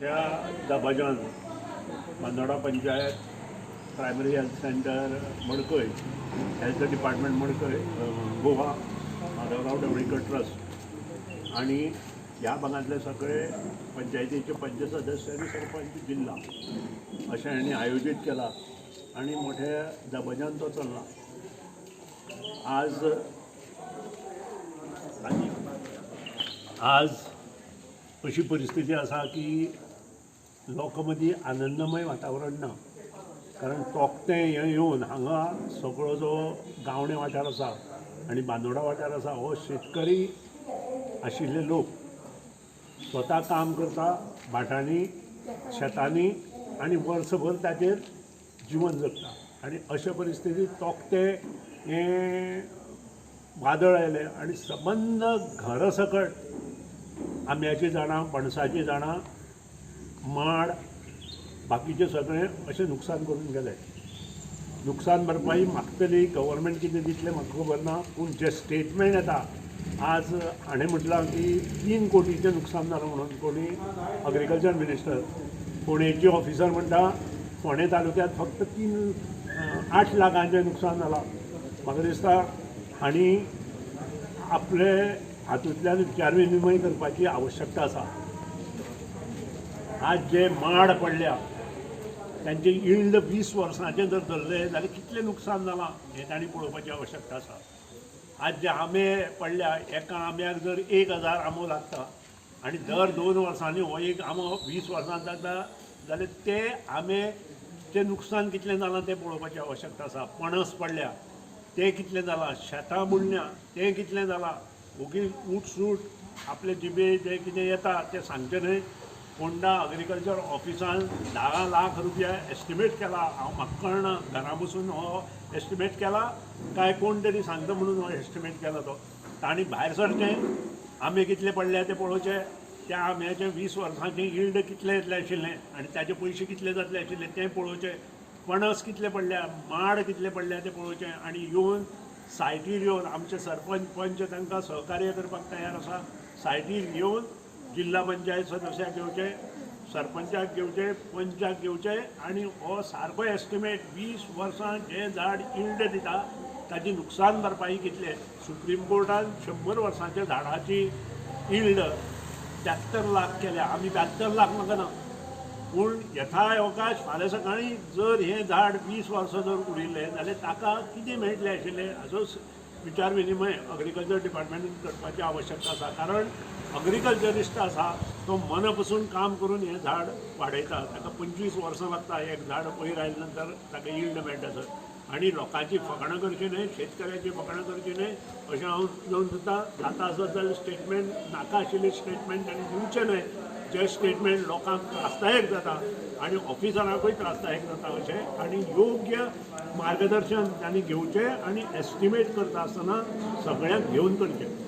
त्या दबाज्यान Bandora panchayat, primary health centre Madkai, health department Madkai, Goa Madhavrao Dhavalikar trust आणि ह्या भागांतले सगळे पंचायतीचे पंच सदस्य आनी सरपंच जिल्हा अशें हांणी आयोजीत केला आनी मोठ्या दबाज्यान तो चल्ला. आज आनी आज अशी परिस्थिती आसा की लोकां मदीं आनंदमय वातावरण ना, कारण तोखतें हें येवन हांगा सगळो जो गावणे वाठार आसा आनी बांदोडा वाठार आसा हो शेतकरी आशिल्ले लोक स्वता काम करता भाटांनी, शेतांनी आनी वर्सभर ताचेर जिवन जगता. आनी अशे परिस्थितींत तोखतें हें वादळ आयलें आनी सबंद घरा सकट आंब्याचीं झाडां, पणसाचीं झाडां, माड, बाकीचें सगळें अशें नुकसान करून गेलें. नुकसान भरपाई मागतली गव्हर्मेंट कितें दितलें म्हाका खबर ना, पूण जें स्टेटमेंट येता आज हाणें म्हटलां की 3 कोटीचें नुकसान जालां म्हणून कोणी अग्रिकल्चर मिनिस्टर, फोंडेची ऑफिसर म्हणटा फोंडें तालुक्यांत फक्त 8 लाखांचें नुकसान जालां. म्हाका दिसता हांणी आपले हातूंतल्यान विचार विनिमय करपाची आवश्यकता आसा. आज जे माड पडल्या तांचे इल्ड 20 वर्सांचें जर धरलें जाल्यार कितलें नुकसान जालां हें तांणी पळोवपाची आवश्यकता आसा. आज जे आंबे पडल्या एका आंब्याक जर 1000 आंबो लागता आनी दर 2 वर्सांनी हो एक आंबो 20 वर्सां जाता जाल्यार ते आंब्याचें नुकसान कितलें जालां तें पळोवपाची आवश्यकता आसा. पणस पडल्या तें कितलें जालां, शेतां बुडल्या तें कितलें जालां. ओगी उठसूट आपले जिबे जें कितें येता तें सांगचें न्हय. फोंडा अग्रिकल्चर ऑफिसान 10 लाख रुपया एस्टिमेट केला. हांव म्हाका कळना घरा बसून हो एस्टिमेट केला काय कोण तरी सांगता म्हणून हो एस्टिमेट केला तो. तांणी भायर सरचें, आंबे कितले पडल्या ते पळोवचे, त्या आंब्याचें 20 वर्सांचें इल्ड कितलें येतलें आशिल्लें आनी ताचे पयशे कितले जातले आशिल्ले तें पळोवचें, पणस कितले पडल्या, माड कितले पडल्या ते पळोवचें आनी येवन सायटीर येवन आमचे सरपंच पंच तांकां सहकार्य करपाक तयार आसा. सायटीर येवन जिल्हा पंचायत सदस्याक घेवचे, सरपंचाक घेवचे, पंचाक घेवचे आनी हो सारको एस्टिमेट 20 वर्सां जें झाड इल्ड दिता ताची नुकसान भरपाई कितले. सुप्रीम कोर्टान 100 वर्सांच्या झाडाची इल्ड 73 लाख केल्या. आमी 72 लाख मागना, पूण यथाअवकाश फाल्यां सकाळीं जर हें झाड 20 वर्सां जर उरिल्लें जाल्यार ताका कितें मेळटलें आशिल्लें हाचो विचार विनिमय अग्रिकल्चर डिपार्टमेंटान करपाची आवश्यकता आसा. कारण अग्रिकल्चरिस्ट आसा तो मना पसून काम करून हें झाड वाडयता. ताका 25 वर्सां लागता एक झाड वयर आयले नंतर ताका इल्ड मेळटा सर. आनी लोकांची फकाणां करची न्हय, शेतकऱ्याची फकाणां करची न्हय अशें हांव सुचोवन दिता. जाता आसत जाल्यार स्टेटमेंट नाका आशिल्लें स्टेटमेंट तांणी दिवचें न्हय, जे स्टेटमेंट लोकांक त्रासदायक जाता आनी ऑफिसरांकूय त्रासदायक जाता अशें. आनी योग्य मार्गदर्शन तांणी घेवचें आनी एस्टिमेट करता आसतना सगळ्यांक घेवन करचें.